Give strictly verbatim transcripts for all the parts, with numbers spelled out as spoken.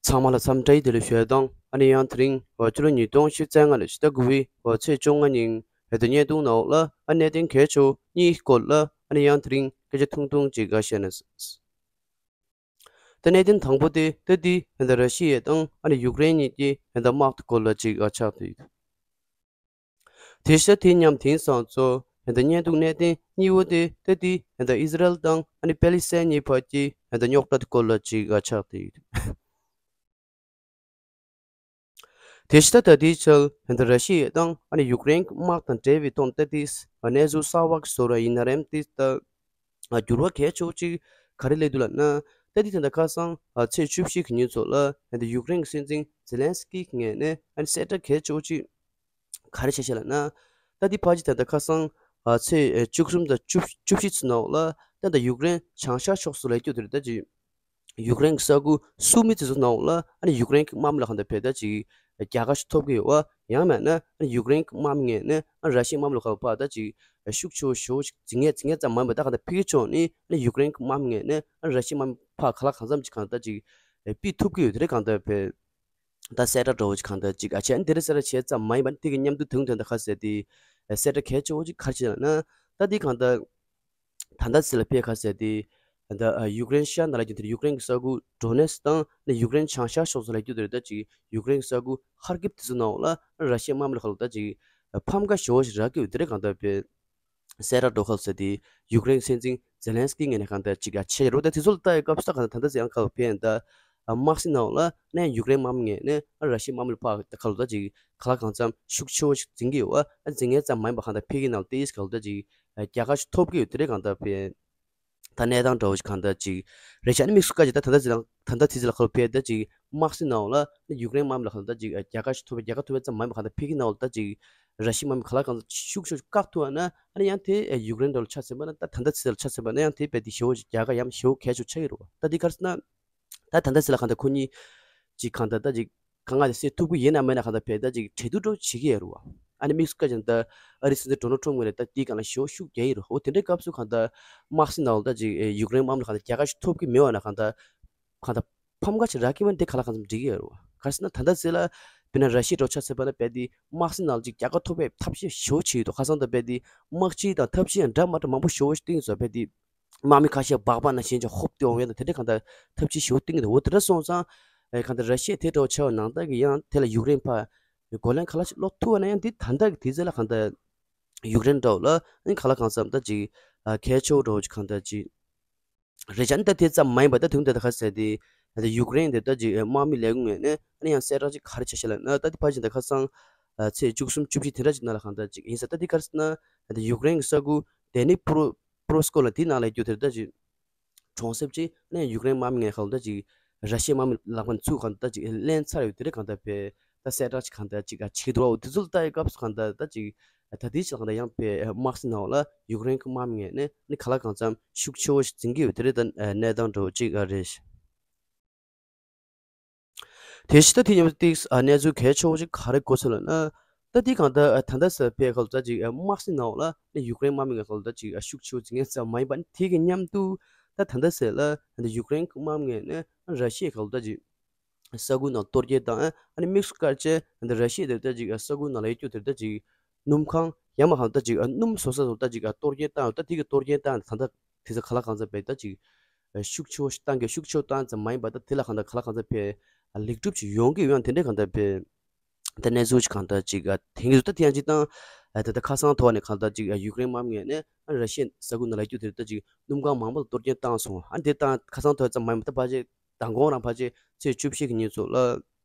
ཚང་མ་ལ་འཚམས་འདྲི་བདེ་ལེགས་ཞུ་ཡ་དང་། ཨ་ནི་ཡང་དེ་རིང་ཕྱི་ལོ་ཉིས་སྟོང་ཉི་ཤུ་རྩ་ལྔ་ལོའི་ཕྱི་ཟླ་དགུ་པའི་ཚེས་བཅོ་ལྔ་ཉིན་ད་ལྟ་བརྙན་ཐུང་ནང་ལ་ཨ་གནད་དོན་གལ་ཆེ་བོ་གཉིས་སྐོར་ལ་ཨ་ནི་ཡང་དེ་རིང་སྐད་ཆ་ཐུང་ཐུང་ཅིག་ཨ་བཤད་ན། ད་གནད་དོན་དང་པོ་དེ་ད་འདི་ད་ལྟ་ར་ཤི་ཡ་དང་ཨ་ནི་ཡུཀ་རེན་གཉིས་ཀྱི་ད་ལྟ་དམག་དེ་སྐོར་ལ་ཅིག་ཨ་ཆགས་བསྡད་ཡོད། དེ་ཤ་དེ་མཉམ་དེང་སང་ཚོ་ད་ལྟ་བརྙན་ཐུང་གནད་དོན་གཉིས་པོ་དེ་ད་འདི་ད་ལྟ་ཨི་ཟི་རལ་དང་ཨ་ནི་པེ་ལི་སི་ཐན་གཉིས་བར་གྱི་ད་ལྟ་རྙོག་དྲ་དེ་སྐོར་ལ་ཅིག་ཨ་ཆགས་བསྡད་ཡོད། དེ་ཕྱི་ད་ལྟ་དེའི་ཆར་ད་ལྟ་ར་ཤི་ཡ་དང་ཨ་ནི་ཡུཀ་རེན་གྱི་དམག་དང་འབྲེལ་བའི་ཐོག་ད་ལྟའི་གནས་ཚུལ་གསར་བ་ཞིག་བཟོ་ར་ཡིན་ན་རེད་དེ་ད་འགྱུར་བ་གལ་ཆེ་བོ་ཅིག་ག་རེ་སླེབས་འདུག་ལབ་ན། ད་ལྟའི་ད་ལྟ་ཁ་སང་ཚེས་བཅུ་བཞི་གི་ཉིན་ཚོ་ལ་ད་ལྟ་ཡུཀ་རེན་གྱི་སྲིད་འཛིན་ཛེ་ལན་སི་ཀི་གི་ངོས་ནས་ཨ་ནི་གསལ་བསྒྲགས་གལ་ཆེ་བོ་ཅིག་ག་རེ་བྱས་ཤག་ལབ་ན། ད་ལྟའི་ཕལ་ཆེར་ད་ལྟ་ཁ་སང་ཚེས་བཅུ་གསུམ་དང་བཅུ་བཅུ་བཞི་ཚོ་ནང་ལ་ད་ལྟ་ཡུཀ་རེན་བྱང་ཤར་ཕྱོགས་སུ་ལ་སྐྱོད་དེ་རེད་ད་ཅིག་ཡུཀ་རེན་གྱི་ས་ཁུལ་སུ་མི་དེ་ཚོ་ནང་ལ་ཨ་ནི་ཡུཀ་རེན་གྱི་དམག་མི་ལ་གང་ལྟར་ཕེ་ད་ཅིག་རྒྱལ་ཁ་ཞིག་ཐོབ་ཀྱི་ཡོད་པ། ཡང་མེད་ན་ཨ་ནི་ཡུཀ་རེན་གྱི་དམག་མི་ངོས་ནས་ཨ་ནི་ར་ཤི་ཡའི་དམག་མི་ལ་གང་ལྟར་ཕ་ད་ཅིག་ཤུགས་ཆེ་བོ་ཞེ་བོ་ཞིག་འཛིང་ངེས་འཛིང་ངེས་ཙམ་མ་ཡིན་པ་ད་གང་ལྟར་ཕ་གི་ཕྱོགས་ནས་ཨ་ནི་ཡུཀ་རེན་གྱི་དམག་མི་ངོས་ནས་ཨ་ནི་ར་ཤི་ཡའི་དམག་མི་ཕ་ག་ལ་གང་འཚམ་ཅིག་གང་ལྟར་ཅིག་ཕུད་ཐུབ་ཀྱི་ཡོད་དེ་རེད། གང་ལྟར་ཕེ། ད་གསལ་བསྒྲགས་འདྲ་བོ་ཅིག་གང་ལྟར་ཅིག་ཨ་བྱས་ཨ་ནི་དེ་རིང་གསལ་བསྒྲགས་བྱས་ཙམ་མ་ཡིན་པ་ནི་དེ་གི་མཉམ་དུ་དུང་དོན་དང་ཁ་གསལ་དེ་གསལ་བསྒྲགས་གལ་ཆེ་བོ་ཅིག་ག་རེ་བྱས་ན། ད་འདི་གང་ལྟར་ད་ལྟ་ཚེ་ལ་ཕེ་ཁ་གསལ་དེ་ད་ཡུཀ་རེན་ཤར་ནང་ལ་རྒྱུ་དེ་ཡུཀ་རེན་གྱི་ས་ཁུལ་ཌོ་ནེ་སི་དང་ནི་ཡུཀ་རེན་བྱང་ཤར་ཕྱོགས་སུ་ལ་རྒྱུ་དེ་རེད། ད་ཅིག་ཡུཀ་རེན་གྱི་ས་ཁུལ་ཧར་ཀིབ་དེ་ཚོ་ནང་ལ་ར་ཤི་ཡའི་དམག་མི་ལ་ཁ་ལོ་ད་ཅིག་ཕམ་ཁ་ཞེ་བོ་ཞིག་རག་གི་ཡོད་དེ་རེད། གང་ལྟར་ཕེ། གསལ་བསྒྲགས་འགྲོ་ཁ་ཟེར་དེ་ཡུཀ་རེན་སྲིད་འཛིན་ཛེ་ལན་སི་ཀི་ངོས་ནས་གང་ལྟར་ཅིག་ཡ་ཆེ་རུ་ད་དེ་ཚོ་ལ་ལྟ་ཡི་སྐབས་སུ་ད་གང་ལྟར་ད་ལྟ་ཟེར་ཡང་ཁ་ལོ་ཕེ་ཡིན་ད། དམག་སྲིད་ནང་ལ་ནས་ཡུཀ་རེན་དམག་མི་ངོས་ནས་ར་ཤི་ཡའི་དམག་མི་ལ་ཕ་ད་ཁ་ལོ་ད་ཅིག་ག་ལ་གང་འཚམ་ཤུགས་ཆེ་བོ་ཞིག་འཛིན་གི་ཡོད་པ། འཛིན་མཁན་ཙམ་མ་ཡིན་པ་གང་ལྟར་ཕེ་གི་ནང་ལ་ཏེ་ཡིས་ག་ལོ་ད་ཅིག་རྒྱལ་ཁ་ཞིག་ཐོབ་གི་ཡོད་དེ་རེད། གང་ལྟར་ཕེ། ད་གནས་སྟངས་འདྲ་བོ་ཞིག་གང་ལྟར་ཅིག་རེད་ཤག་ཨ་ནི་དམིགས་སུ་བཀར་ཅིག་ད་ད་ལྟ་ཟེར་ད་ད་ལྟ་དེ་ཚོ་ལ་ཁ་ལོ་ཕེ་ད་ཅིག་དམག་སྲིད་ནང་ལ་ནི་ཡུཀ་རེན་དམག་མི་ལ་ཁ་ལོ་ད་ཅིག་རྒྱལ་ཁ་ཞིག་ཐོབ་པའི་རྒྱལ་ཁ་ཐོབ་པའི་ཙམ་མ་ཡིན་པ་གང་ལྟར་ཕེ་གི་ནང་ལ་ད་ཅིག་ར་ཤི་དམག་མི་ག་ལ་གང་ལྟར་ཤུགས་ཆེ་བཀག་ཐུབ་ན་ཨ་ནི་ཡང་དེ་ཡུཀ་རེན་འདྲ་ལ་ཆ་མཚོན་པ་ན་ད་ད་ལྟ་ཚེ་ལ་ཆ་མཚོན་པ་ན་ཡང་དེ་རྦད་དེ་ཞེ་བོ་ཞིག་རྒྱལ་ཁ་ཡང་ཞེ་བོ་གལ་ཆེ་ཆགས་ཀྱི་རེད་བ། ད་འདི་ག་རེ་ཟེར་ན། ད་ད་ལྟ་ཟེར་ལ་གང་ལྟར་ཁོ་གཉིས་ཅིག་གང་ལྟར་ད་ཅིག་གང་ང་དེ་སེལ་ཐུབ་ཀྱི་ཡིན་ན་མེད་ན་གང་ལྟར་བས་ད་ཅིག་འབྲེལ་གཏུག་འདྲ་བོ་བྱེད་ཀྱི་ཡོད་རེད་བ། ཨ་ནི་དམིགས་སུ་བཀར་ཅིང་ད་ཨ་རིའི་སྲིད་འཛིན་ཌོ་ནལ་ཊམ་ངོས་ནས་ད་དེའི་སྒང་ལ་ཞེ་བོ་ཤུགས་རྒྱག་གི་ཡོད་རེད། འོ་དེ་འདྲའི་སྐབས་སུ་གང་ལྟར་དམག་སྲིད་ནང་ལ་ད་ཅིག་ཡུཀ་རེན་དམག་མི་ལ་གང་ལྟར་རྒྱལ་ཁ་ཞིག་ཐོབ་ཀྱི་མེད་བ་ན་གང་ལྟར་གང་ལྟར་ཕམ་ཁ་ཞིག་རག་གི་མིན་དེ་ག་ལ་གང་འཚམ་འགྲིག་གི་ཡོད་རེད་བ། ག་རེ་ཟེར་ན་ད་ལྟ་ཟེར་ལ་དཔེར་ན་ར་ཤི་ཡའི་འགྲོ་ཆ་ཟེར་བ་ན་རྦད་དེ་དམག་སྲིད་ནང་ལ་ཅིག་རྒྱལ་ཁ་ཐོབ་པའི་ཐབས་ཤེས་ཞེ་བོ་བྱེད་ཀྱི་འདུག་ཁ་སང་ད་རྦད་དེ་དམག་སྤྱི་དང་ཐབས་ཤེས་ཡང་འདྲ་མ་འདྲ་མང་པོ་ཞེ་བོ་ཞིག་བཏིང་ཡོད་ཙང་རྦད་དེ། དམག་མི་ཁ་ཤས་སྦག་སྦག་ནང་བཞིན་ཅིག་ཧོབ་སྟེ་འོང་ཡ་དང་དེ་འདྲའི་གང་ལྟར་ཐབས་ཇུས་ཞེ་པོ་བཏིང་གི་འདུག་འོ་དེ་འདྲ་སོང་ཙང་། ཨེ་གང་ལྟར་ར་ཤི་ཡ་དེ་འདྲ་བོ་ཆགས་པ་ནང་ལྟར་གྱི་ཡང་དེ་ལ་ཡུཀ་རེན་ཕར་གོ་ལན་ག་ལ་ཞིག་སློག་ཐུབ་པ་ན་ཡང་འདི་ད་ལྟ་གི་དུས་ཚོད་ལ་གང་ལྟར་ཡུཀ་རེན་འདྲ་བོ་ལ་ཨེ་ག་ལ་གང་འཚམ་ད་ཅིག་ཨ་གལ་ཆེ་བོ་འདྲ་བོ་ཅིག་གང་ལྟར་ཅིག་རེད་ཤག་ཨ་ནི་ད་དེ་ཙམ་མ་ཡིན་པ་ད་དུང་དེ་ད་ག་ཟེར་དེ་ད་ཡུཀ་རེན་དེ་ད་ཅིག་ཨེ་དམག་མི་ལས་ཁུངས་ངོས་ནས་ཨ་ནི་ཡང་གསལ་བསྒྲགས་ཅིག་ག་རེ་བྱས་ཤག་ལབ་ན་ད་དེ་ཕར་ཕྱིན་ད་ཁ་སང་ཨ་ཚེས་བཅུ་གསུམ་བཅུ་བཞི་དེ་འདྲ་ཅིག་ནང་ལ་གང་ལྟར་ཅིག་ཡིན་ས་ད་དེ་ག་རེ་ཟེར་ན་ད་ཡུཀ་རེན་གྱི་ས་ཁུལ་ཌེ་ནི་པྲོ་པྲོ་སི་ཀོ་ལ་དེའི་ནང་ལ་ཡོད་དེ་ད་ཅིག་གྲོང་གསེབ་ཅིག་ནས་ཡུཀ་རེན་དམག་མི་ངས་གང་ལྟར་ཅིག་ར་ཤི་ཡའི་དམག་མི་ལག་པ་ནས་ཚུར་གང་ལྟར་ཅིག་ལེན་ཚར་ཡོད་དེ་རེད། གང་ལྟར་བས་ད་གསལ་བསྒྲགས་ཅིག་གང་ལྟར་ཅིག་ག་བྱེད་འདུག་འོ་དེ་ཚོ་ལ་ལྟ་ཡི་སྐབས་སུ་གང་ལྟར་ད་ཅིག་ད་ལྟའི་ཆ་གང་ལྟར་ཡང་བས་དམག་སྲིད་ནང་ལ་ཡུཀ་རེན་གྱི་དམག་མི་ངས་ནས་ནི་ག་ལ་གང་འཚམ་ཤུགས་ཆེ་བོ་ཞིག་འཛིན་གྱི་ཡོད་དེ་རེད། ད་གནས་སྟངས་འདྲ་བོ་ཅིག་ཨ་རེད། དེ་བཞིན་ད་དེ་མཉམ་དུ་ཏིག་ཨ་གནས་ཚུལ་གལ་ཆེ་བོ་ཅིག་ག་རེ་གོ་ཚོད་ལབ་ན། ད་དེ་གང་ལྟར་ཨ་ད་ལྟ་ས་ཕའི་ཁ་ལོ་ད་ཅིག་ཨ་དམག་སྲིད་ནང་ལ་ནི་ཡུཀ་རེན་དམག་མི་ངའི་ཁ་ལོ་ད་ཅིག་ཨ་ཤུགས་ཆེ་བོ་འཛིན་མཁན་ཙམ་མ་ཡིན་པ་ནི་དེ་གི་མཉམ་དུ་ད་ད་ལྟ་ས་ལ་ད་ཡུཀ་རེན་གྱི་དམག་མི་ངས་ནི་ར་ཤི་ཡའི་ཁ་ལོ་ད་ཅིག་ས་ཁུལ་ནང་གཏོར་རྒྱག་བཏང་ཨ་ནི་དམིགས་སུ་བཀར་བྱས་ད་ར་ཤི་ཡ་དེ་ད་ཅིག་ཨ་ས་ཁུལ་ནང་ལ་ཡོད་རྒྱུ་དེ་ད་ཅིག་སྣུམ་ཁང་ཡང་མ་གང་ད་ཅིག་ཨ་སྣུམ་བཟོ་ས་ཚོ་ད་ཅིག་ཨ་གཏོར་རྒྱག་བཏང་ཡོད། ད་དེ་གི་གཏོར་རྒྱག་བཏང་ད་ད་དེ་ཚོ་ག་ལ་གང་འཚམ་བས་ད་ཅིག་ཤུགས་ཆེ་བོ་ཞིག་བཏང་གི་ཤུགས་ཆེ་བོ་བཏང་ཙམ་མ་ཡིན་པ་ད་དེ་ལ་གང་ལྟར་ག་ལ་གང་འཚམ་བས་ལེགས་གྲུབ་ཅིག་ཡོང་གི་ཡོད་ཡང་དེ་འདྲའི་གང་ལྟར་བས་ད་གནས་ཚུལ་ཅིག་གང་ལྟར་ཅིག་ཨ་དེང་གི་ད་དེ་ཡང་ཅིག་བཏང་ཨ་ད་ད་ཁ་སང་ཐོག་ནས་གང་ལྟར་ཅིག་ཨ་ཡུཀ་རེན་དམག་མི་ངས་ནས་ཨ་ར་ཤི་ཡའི་ས་ཁུལ་ནང་ལ་ཡོད་རྒྱུ་དེ་ད་ཅིག་སྣུམ་ཁང་མང་པོ་ལ་གཏོར་སྐྱོན་བཏང་སོང་། ཨ་དེ་བཏང་ཁ་སང་ཐོག་ཙམ་མ་ཡིན་པ་ད་ཕལ་ཆེར་མདང་དགོང་རང་ཕལ་ཆེར་ཚེས་བཅུ་བཞི་གི་ཉིན་ཚོ་ལ།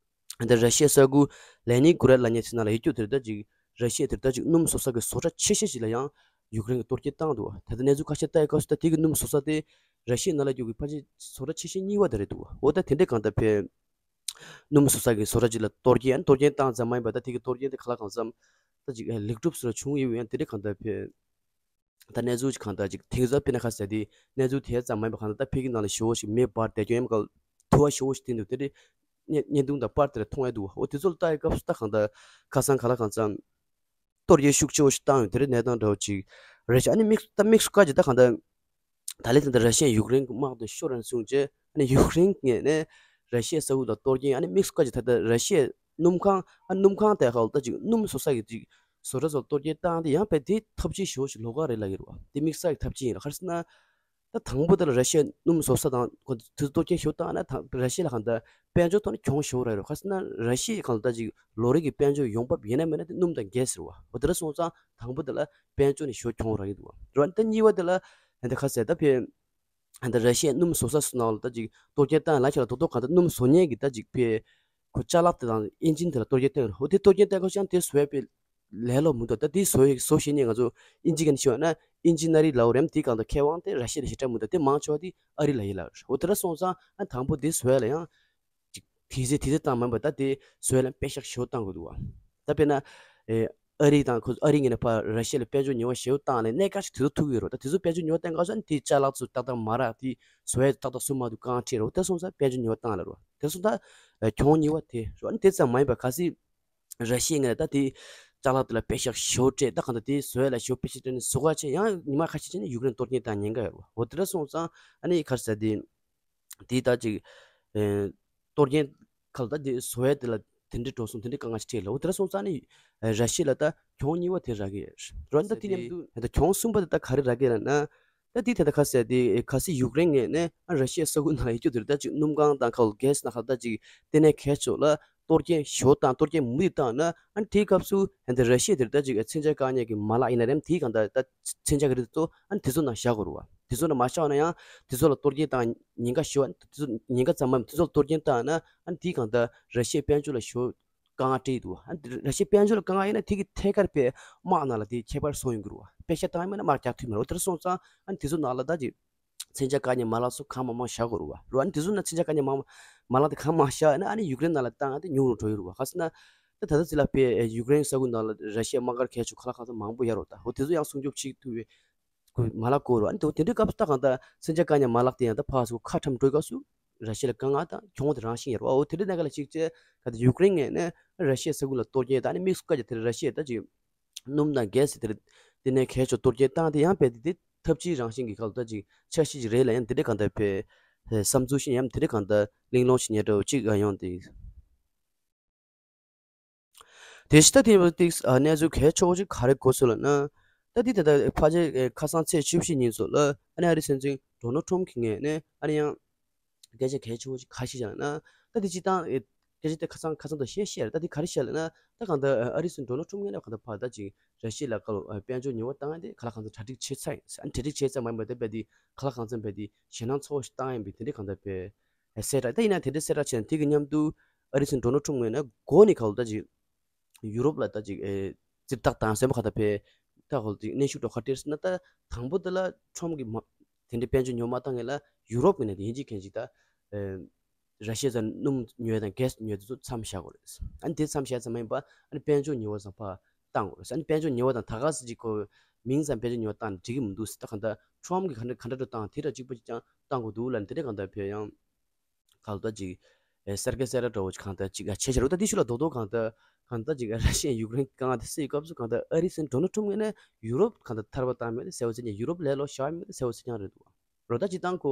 འདི་ར་ཤི་ཡའི་ས་ཁུལ་ལེ་ནིན་གྷོ་རད་ལབ་མཁན་ཅིག་ནང་ལ་ཡོད་རྒྱུ་དེ་ད་ཅིག་ར་ཤི་ཡ་དེ་ད་ཅིག་སྣུམ་བཟོ་ས་གི་བཟོ་གྲྭ་ཆེ་ཤོས་ཅིག་ལ་ཡང་ཡུཀ་རེན་གྱིས་གཏོར་སྐྱོན་བཏང་འདུག་ད་ལྟ་གནས་ཚུལ་ཁ་ཤས་ལྟ་ཡི་སྐབས་སུ་ད་དེ་གི་སྣུམ་བཟོ་ས་དེ་ར་ཤི་ཡའི་ནང་ལ་རྒྱུ་གི་ཕལ་ཆེར་བཟོ་གྲྭ་ཆེ་ཤོས་གཉིས་པ་དེ་རེད་འདུག་འོ་ད་དེ་འདྲས་གང་ལྟར་བས་སྣུམ་བཟོ་ས་གི་བཟོ་གྲྭ་ཅིག་ལ་གཏོར་སྐྱོན་གཏོར་སྐྱོན་བཏང་ཙམ་མ་ཡིན་པ་ད་དེ་གི་གཏོར་སྐྱོན་དེ་ག་ལ་གང་འཚམ་ད་ཅིག་ལེགས་གྲུབ་བཟོ་འདྲ་བྱུང་ཡོད་ཡང་དེ་འདྲས་གང་ལྟར་བས། ད་གནས་ཚུལ་ཅིག་གང་ལྟར་ཅིག་དེང་སང་དཔེར་ན་ཁ་གསལ་དེ་གནས་ཚུལ་དེ་ཙམ་མ་ཡིན་པ་གང་ལྟར་ད་ཕ་གི་ནང་ལ་ཞེ་བོ་ཞིག་མེ་འབར་བསྡད་རྒྱུ་ཡིན་པ་ག་དུ་བ་ཞེ་བོ་ཞིག་དེ་འདུག་དེ་རེད། བརྙན་བརྙན་ཐུང་དང་པར་དེ་ལ་མཐོང་ཡ་འདུག་འོ་དེ་ཚོ་ལ་ལྟ་ཡི་སྐབས་སུ་ད་གང་ལྟར་ཁ་སང་ག་ལ་གང་འཚམ་གཏོར་རྒྱག་ཤུགས་ཆེ་བོ་ཞིག་བཏང་ཡོད་དེ་རེད། གནས་སྟངས་འདྲ་བོ་ཅིག་རེད་ཤག་ཨ་ནི་དམིགས་ད་དམིགས་སུ་བཀར་གྱི་ད་གང་ལྟར་ད་ལན་ད་ལྟ་ར་ཤི་ཡས་ཡུཀ་རེན་གྱི་དམག་དེ་ཤོར་རན་གསུངས་རྗེས་ཨ་ནི་ཡུཀ་རེན་ངོས་ནས་ ར་ཤི་ཡའི་ས་ཁུལ་ལ་གཏོར་སྐྱོན། ཨ་ནི་དམིགས་སུ་བཀར་གྱི་ད་ལྟ་ར་ཤི་ཡའི་སྣུམ་ཁང་། ཨ་སྣུམ་ཁང་དེ་ཁ་ལ་ད་ཅིག་སྣུམ་བཟོ་ས་གི་ཅིག་བཟོ་གྲྭ་ཚོ་གཏོར་སྐྱོན་བཏང་སྟེ། ཡང་དཔེ་དེ་འཐབ་ཇུས་ཞེ་པོ་ཞིག་ལོགས་ཀ་རེད་ལབ་ཀྱི་རེད་བ། དེ་དམིགས་བསལ་གྱི་འཐབ་ཇུས་ཡིན་རེད། ག་རེ་ཟེར་ན། ད་དང་པོ་དེ་ལ་ར་ཤི་ཡའི་སྣུམ་བཟོ་ས་དང་ཁོ་དེ་ཚོ་གཏོར་སྐྱོན་ཞེ་པོ་བཏང་ན། ད་ར་ཤི་ཡ་ལ་གང་ལྟར་དཔལ་འབྱོར་ཐོག་ནས་གྱོང་ཞེ་པོ་རག་གི་རེད། ག་རེ་ཟེར་ན་ར་ཤི་ཡ་གང་ལྟར་ཅིག་ལོ་རེ་གི་དཔལ་འབྱོར་ཡོང་འབབ་ཡིན་ན་མིན་ན་དེ་སྣུམ་དང་གྷེ་སི་རེད་བ། འོ་དེ་འདྲ་སོང་ཙང་དང་པོ་དེ་ལ་དཔལ་འབྱོར་ནས་ཞེ་པོ་གྱོང་རག་གི་འདུག་བ། རེད་བ། ད་གཉིས་པ་དེ་ལ་ད་ག་རེ་ཟེར། ད་ཕེ་ད་ར་ཤི་ཡའི་སྣུམ་བཟོ་ས་སོགས་ནང་ལ་ད་ཅིག་གཏོར་སྐྱོན་བཏང་ལ་ཁྱེད་ལ་རྡོག་རྡོག་གང་ལྟར་སྣུམ་བཟོ་མཁན་གྱི་ད་ཅིག་ཕེ་ཁོ་ཅ་ལག་དེ་དང་ཨིན་ཇིན་དེ་ལ་གཏོར་སྐྱོན་བཏང་ཡོད་རེད། འོ་དེ་གཏོར་སྐྱོན་བཏང་ཁ་ཤས་དེ་བཟོ་ཡ་ཕེ་ལས་སླ་པོ་མི་འདུག། ད་དེ་བཟོ་བཟོ་ཤེས་མཁན་ང་ཚོ་ཨིན་ཇི་སྐད་ནས་ཞུས་པ་ན་ཨིན་ཇི་ན་རི་ལབ་རེད། དེ་གང་ལྟར་མཁས་དབང་དེ་ར་ཤི་ཡ་ལ་ཞེ་དྲག་མི་འདུག། དེ་མང་ཆེ་བ་དེ་ཨ་རི་ལ་ཡིན་ལབ་རེད། འོ་དེ་འདྲ་སོང་ཙང་ཨ་དང་པོ་དེ་བཟོ་ཡ་ལ་ཡང་ཅིག་དུས་ཚོད་དུས་ཚོད་བཏང་མ་ཡིན་པ། ད་དེ་བཟོ་ཡ་ལ་དཔེ་ཤག་ཞེ་པོ་བཏང་དགོས་འདུག་བ། ད་དཔེར་ན་ཨེ་ཨ་རི་དང་ཁོ་ཨ་རི་ངོས་ནས་ཕར་ར་ཤི་ཡ་ལ་དཔལ་འབྱོར་ཉེས་པ་ཞེ་པོ་བཏང་ནས་གནད་འགག་ཞིག་དེ་ཚོ་ཐུག་གི་ཡོད་རེད། ད་དེ་ཚོ་དཔལ་འབྱོར་ཉེས་པ་བཏང་ག་སོང་ན་དེ་ཅ་ལག་ཚོ་ཏག་ཏག་མ་རག། དེ་བཟོ་ཡ་ཏག་ཏག་བཟོ་མ་ཐུབ། རྐང་ཁྲིད་རེད། འོ་དེ་སོང་ཙང་དཔལ་འབྱོར་ཉེས་པ་བཏང་ལབ་རེད་བ། དེ་སོང་ཙང་ཨེ་གྱོང་ཉེས་པ་དེ་རེད་བ། ཨ་ནི་དེ་ཙམ་མ་ཡིན་པ་གལ་སྲིད་ར་ཤི་ཡ་ངོས་ལ་ད་དེ་ཅ་ལག་དེ་ལ་དཔེ་ཤག་ཞེ་པོ་སྤྲད། ད་གང་ལྟར་དེ་བཟོ་ཡ་ལ་ཞེ་པོ་དཔེ་ཤག་སྤྲད་ནས་བཟོ་ག་བྱས། ཡང་ཉི་མ་ཁ་ཤས་རྗེས་ནས་ཡུཀ་རེན་གཏོར་སྐྱོན་བཏང་ཉེན་ཁ་ཡོད་རེད་བ། འོ་དེ་འདྲ་སོང་ཙང་ཨ་ནི་ག་རེ་ཟེར། དེ་དེ་ད་ཅིག་ཨེ་གཏོར་སྐྱོན་ཁ་ལ་ད་དེ་བཟོ་ཡ་དེ་ལ་དེ་འདྲའི་འགྲོ་སོང་དེ་འདྲའི་དཀའ་ངལ་ཞིག་འཕྲད་ལ། འོ་དེ་འདྲ་སོང་ཙང་ཨ་ནི་ཨེ་ར་ཤི་ཡ་ལ་ད་གྱོང་གཉིས་པ་དེ་རག་གི་རེད། འོ་ད་དེ་མཉམ་དུ་ད་གྱོང་གསུམ་པ་དེ་ད་ག་རེ་རག་གི་རེད་ན། ད་དེ་ད་ལྟ་ག་རེ་ཟེར། དེ་གལ་སྲིད་ཡུཀ་རེན་ངོས་ནས་ཨ་ར་ཤི་ཡའི་ས་ཁུལ་ནང་ཡོད་རྒྱུ་དེར་ད་ཅིག་སྣུམ་ཁང་དང་ཁ་ལ་གྷེ་སི་ནང་ཁ་ལ་ད་ཅིག་ལྟེ་གནས་གལ་ཆེ་ཤོས་ལ་གཏོར་སྐྱོན་ཞེ་པོ་བཏང་། གཏོར་སྐྱོན་མུ་མཐུད་བཏང་ན། ཨ་ནི་དེའི་སྐབས་སུ་ཨ་ནི་ར་ཤི་ཡ་དེར་ད་ཅིག་མཚོན་ཆ་བཀག་ཉར་གྱི་མ་ལག་ཡིན་ན་རེད། དེའི་གང་ལྟར་ད་མཚོན་ཆ་ག་རེ་གཏོར། ཨ་ནི་དེ་ཚོ་ནང་བཞག་དགོས་རེད་བ། དེ་ཚོ་ནང་མ་བཞག་ན་ཡང་དེ་ཚོ་ལ་གཏོར་སྐྱོན་བཏང་ཉེན་ཁ་ཞེ་པོ། ཨ་ནི་དེ་ཚོ་ཉེན་ཁ་ཙམ་མ་ཡིན་པར་དེ་ཚོ་ལ་གཏོར་སྐྱོན་བཏང་ན། ཨ་ནི་དེའི་གང་ལྟར་ར་ཤི་ཡའི་དཔལ་འབྱོར་ལ་ཞེ་པོ་དཀའ་ངལ་འཕྲད་ཀྱི་འདུག། ཨ་ནི་ར་ཤི་ཡའི་དཔལ་འབྱོར་ལ་དཀའ་ངལ་ཡིན་ན་དེ་གི་ཐད་ཀར་ཕར་དམག་ནང་ལ་དེ་ཁྱད་པར་སོང་ཡོང་གི་རེད་བ། དཔེ་ཆ་བཏང་ཡ་མིན་ན་དམག་རྒྱག་ཐུབ་མི་རེད། འོ་དེ་འདྲ་སོང་ཙང་ཨ་ནི་དེ་ཚོ་ནང་ལ་ད་ཅིག་མཚོན་ཆ་བཀག་ཉར་མ་ལག་སོགས་གང་མང་མང་བཞག་དགོས་རེད་བ། རེད་བ། ཨ་ནི་དེ་ཚོ་ནང་མཚོན་ཆ་བཀག་ཉར་མ་མ་ལག་དེ་གང་མང་བཞག་ན་ཨ་ནི་ཡུཀ་རེན་ནང་ལ་བཏང་ཡ་དེ་ཉུང་རུ་འགྲོ་ཡི་རེད་བ། ག་རེ་ཟེར་ན། ད་ད་ལྟ་ཅིག་ལ་ཕར་ཡུཀ་རེན་ས་ཁུལ་ནང་ལ་ར་ཤི་ཡའི་དམག་སྒར་གལ་ཆེ་ཁག་ལ་གང་ཚང་མང་པོ་ཡོད་རེད་བ། ད་འོ་དེ་ཚོ་ཡང་སྲུང་སྐྱོབ་བྱེད་ཐུབ་པའི་ཁོ་མ་ལབ་དགོས་རེད། ཨ་ནི་དེ་འདྲའི་སྐབས་སུ་ད་གང་ལྟར་མཚོན་ཆ་བཀག་ཉར་མ་ལག་དེ་ཡང་ད་ཕར་ཚུར་ཁ་ཁྲམ་སྤྲོད་སྐབས་སུ་ར་ཤི་ཡ་ལ་དཀའ་ངལ་དང་གྱོང་དེ་རང་བཞིན་ཡོད་རེད་བ། འོ་དེ་འདྲའི་གནད་འགག་ལ་གཞིགས་བྱས་ག་ད་ཡུཀ་རེན་ངོས་ནས་ར་ཤི་ཡའི་ས་ཁུལ་ལ་གཏོར་སྐྱོན་དང་། ཨ་ནི་དམིགས་སུ་བཀར་རྒྱུ་དེ་ར་ཤི་ཡ་ད་ཅིག་སྣུམ་དང་གྷེ་སི་དེ་ལྟེ་གནས་གལ་ཆེ་གཏོར་སྐྱོན་བཏང་སྟེ། ཡང་དཔེ་དེ་དེ་འཐབ་ཇུས་རང་བཞིན་གྱི་ཁ་ལ་ད་ཅིག་འཆར་གཞི་ཅིག་རེད་ལ། ཡང་དེ་འདྲའི་གང་ལྟར་ཕར་བསམ་ཚུལ་བཞིན་ཡང་དེ་འདྲའི་གང་ལྟར་གླེང་སློང་བྱེད་མཁན་འདྲ་བོ་ཅིག་ཡོང་དེ། དེ་བཞིན་ད་དེ་ཡིན་པ་ཏིག་ཨ་གནས་ཚུལ་གལ་ཆེ་བོ་ཅིག་ག་རེ་གོ་སོང་ལབ་ན། ད་འདི་ད་ལྟ་ཕལ་ཆེར་ཨེ་ཁ་སང་ཚེས་བཅུ་བཞི་ཉིན་ཚོ་ལ་ཨ་ནི་ཨ་རིའི་སྲིད་འཛིན་ཌོ་ནལ་ཊམ་གྱི་ངོས་ནས་ཨ་ནི་ཡང་སྐད་ཆ་གལ་ཆེ་བོ་ཅིག་ག་རེ་བཤད་ལབ་ན། ད་འདི་སྤྱིར་བཏང་ཨེ་སྐད་ཆ་དེ་ཁ་སང་ཁ་སང་དང་བཤད་བཤད་རེད། ད་འདི་ག་རེ་བཤད་ལབ་ན། ད་གང་ལྟར་ཨ་རིའི་སྲིད་འཛིན་ཌོ་ནལ་ཊམ་ངོས་ནས་གང་ལྟར་ཕར་ད་ཅིག་ར་ཤི་ཡ་ལ་ཁ་ལ་ཨ་དཔལ་འབྱོར་ཉེས་པ་བཏང་ཡ་དེ་ཁ་ལ་གང་ཚང་གྲ་སྒྲིག་བྱས་ཚར་ཡིན། ཨ་ནི་གྲ་སྒྲིག་བྱས་ཚར་མ་ཡིན་པ་དེ་རྦད་དེ་ཁ་ལ་གང་ཚང་རྦད་དེ་ཞེད་སྣང་ཚ་བོ་ཞིག་བཏང་ཡིན་པའི་དེ་འདྲའི་གང་ལྟར་ཕར་ཨེ་གསལ་བསྒྲགས། ད་ཡིན་ན་དེ་འདྲའི་གསལ་བསྒྲགས་བྱས་ན་དེ་གི་མཉམ་དུ་ཨ་རིའི་སྲིད་འཛིན་ཌོ་ནལ་ཊམ་ངོས་ནས་འགོ་ནས་ཁ་ལ་ད་ཅིག་ཡུ་རོབ་ལ་ད་ཅིག་ཨེ་ཙིར་ཐག་བཏང་ཟེར་མ་གང་ལྟར་ཕར་ད་ཁོ་ཅིག་གནོན་ཤུགས་འདྲ་བོ་ག་རེ་སྤྲད་ཟེར་ན། ད་དང་པོ་དེ་ལ་ཊམ་གྱིས་མ་དེ་འདྲའི་དཔལ་འབྱོར་ཉོ་མ་བཏང་ངེས་ལ་ཡུ་རོབ་ངོས་ནས་དེ་ཡིན་གཅིག་མིན་གཅིག་ད་ཨེ་ར་ཤི་ཡ་ཚོ་སྣུམ་ཉོ་ཡ་དང་གྷེ་སི་ཉོ་ཡ་དེ་ཚོ་མཚམས་བཞག་དགོས་རེད། ཨ་ནི་དེ་མཚམས་བཞག་ཙམ་མ་ཡིན་པ་ཨ་ནི་དཔལ་འབྱོར་ཉེས་པ་ཚང་མ་བཏང་དགོས་རེད། ཨ་ནི་དཔལ་འབྱོར་ཉེས་པ་དང་ད་ག་སེ་ཅིག་ཁོ་མིང་ཙམ་དཔལ་འབྱོར་ཉེས་པ་བཏང་ནས་འགྲིག་གི་མི་འདུག་ཟེར། ད་གང་ལྟར་ཊམ་གྱིས་ག་འདྲ་ག་འདྲ་འགྲོ་བཏང་དེ་འདྲ་གཅིག་པ་གཅིག་རྐྱང་བཏང་དགོས་འདུག་ལབ་ནས་དེ་འདྲ་གང་ལྟར་ཕར་ཡང་ག་ལ་ད་ཅིག་ཨེ་གསར་སྐད་གསལ་བསྒྲགས་འདྲ་བོ་ཅིག་གང་ལྟར་ཅིག་ཨ་བྱས་བྱས་རེད། ད་དེ་ཤུགས་ལ་རྡོག་རྡོག་གང་ལྟར་གང་ལྟར་ཅིག་ཨ་ར་ཤི་ཡ་ཡུཀ་རེན་དཀའ་ངལ་དེ་སེལ་སྐབས་སུ་གང་ལྟར་ཨ་རིའི་སྲིད་འཛིན་ཌོ་ནལ་ཊམ་ངོས་ནས་ཡུ་རོབ་གང་ལྟར་ཐར་པ་བཏང་མེད་དེ་གསལ་པོ་བྱས་ནས། ཡུ་རོབ་ལས་ལོག་བཞག་མེད་དེ་གསལ་པོ་བྱས་རྐྱང་རེད་འདུག་བ། རོ་ད་སྤྱིར་བཏང་ཁོ་